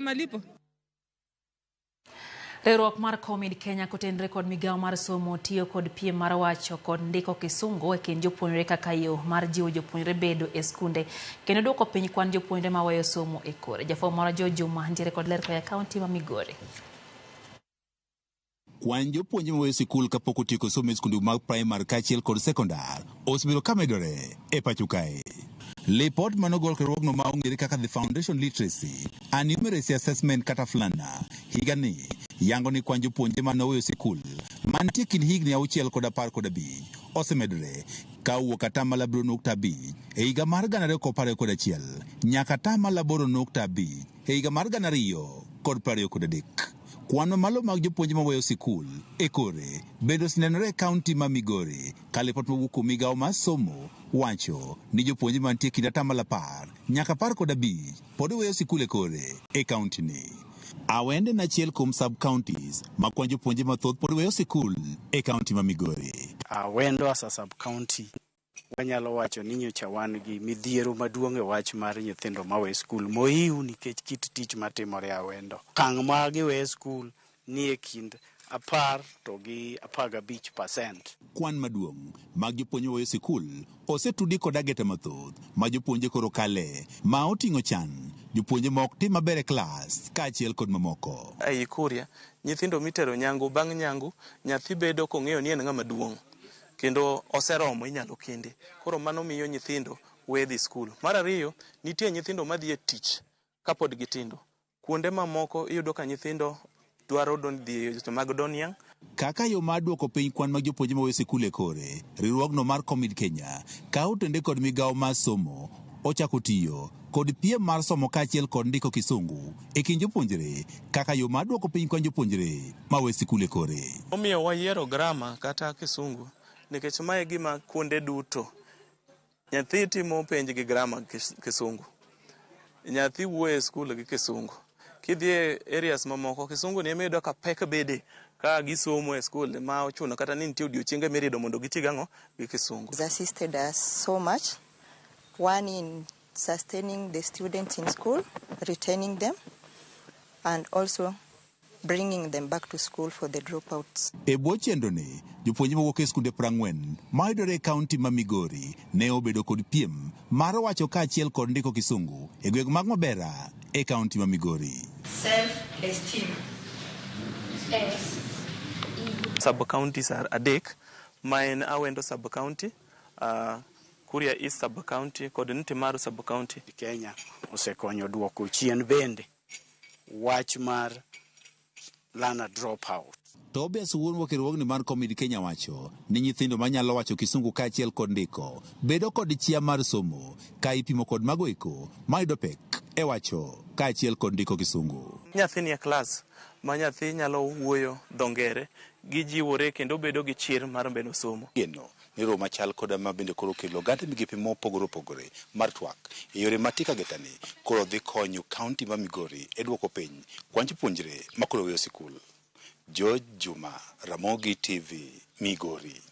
Malipo. Riwruok mar Comid Kenya kotenre kod migawo mar somo tiyo kod piem mar wacho kod ndiko kisungu e kind jopuonjre kaka yo mar jiwo jopuonjre bedo e skunde kendo duoko piny kwan jopuonjre maweyo somo e kore. Jafwambo marwa George Juma nitiere kod ler koa kaunti ma Migori. Kwan jopuonjre maweyo sikul kapok otieko somo e skunde mag primar kaachiel kod sekondar osebedo ka medore e pacho kae. Lipot manogol kod riwruogno ma ong'ere kaka The Foundation Literacy and Numeracy Assessment kata FLANA higani yango ni kwan jopuonjre manoweyo sikul mantie kind higni 6 kod 15 osemedore ka owuok 7.5% e higa mar 2021 nyaka 8.5% e higa mar 2023. Kwan mamalo mag jopuonje maweyo sikul e kore bende osenenore e kaunti ma Migori ka lipot mowuok kuom migawo mar somo wacho ni jopuonje mantie kind 10% nyaka 15 pod weyo sikul e kore e kaunti ni. Awendo en achiel kuom sub counties ma kwan jopuonje mathoth pod weyo sikul e kaunti ma Migori. Awendo as a sub county wanyalo wacho ni nyocha wan gi midhiero maduong' e wach mar nyithindo mawe skul mohiu nikech kit tich matimore Awendo. Okang' ma giwe skul ni e kind 10 to gi 15%. Kwan maduong' mag jopuonje maweyo sikul osetudi kod ageta mathoth ma jopuonje koro kale ma oting'o chan jopuonje ma ok tim maber e klas kaachiel kod mamoko. Ei Kuria, nyithindo mitero nyangu, bang' nyangu, nyathi bedo kong'eyo ni en ng'ama duong' kendo oseromo inyalo kende. Koro mano miyo nyithindo we dhi skul. Mar ariyo, nitie nyithindo madhi e tich kapod gitindo. Kuonde mamoko iyudo ka nyithindo dwaro dhi e weche mag doniang'. Kaka yo mar duoko piny kwan mag jopuonje maweyo sikul e kore, riwruogno mar Comid Kenya ka otende kod migawo mar somo ochako tiyo kod piem mar somo kaachiel kod ndiko kisungu e kind jopuonjre kaka yo mar duoko piny kwan jopuonjre maweyo sikul e kore. Omiyo wayiero grama kata kisungu nikech mae gima kuonde duto nyathi timo penj gi grama kisungu. Nyathi wuoyo e skul gi kisungu. Kidhi e areas mamoko kisungu ni ema iyudo ka pek bede ka gisomo e skul ma ochuno kata ni nitie odiochienge miriedo mondo giti gang'o gi kisungu. Has assisted us so much. One, in sustaining the students in school, retaining them, and also bringing them back to school for the dropouts. E bwo chenro ni, jopuonje mawuok e skunde 40 mayudore e kaunti ma Migori ne obedo kod piem mar wacho kaachiel kod ndiko kisungu e gwenge mag Mabera e kaunti ma Migori. Self esteem. S E Sub counties are adek ma en Awendo sub county, Kuria East sub county kod Ntimaru sub county. Kenya osekonyo duoko chien bende wach mar learner dropout. Tobias wuon wuok e riwruogni mar Comid Kenya wacho ni nyithindo manyalo wacho kisungu kaachiel kod ndiko bedo kod chia mar somo ka ipimo kod mago eko mayudo pek e wacho kaachiel kod ndiko kisungu. Nyathi nie klas ma nyathi nyalo wuoyo dho ngere gijiwore kendo bedo gi chir mar bedo somo. Geno ni romo machal koda ma bende koro kelo oganda migepe mopogore opogore mar twak e yore ma tika getani koro dhi konyo kaunti ma Migori e duoko piny kwan jopuonjre ma koro weyo sikul. George Juma, Ramogi TV, Migori.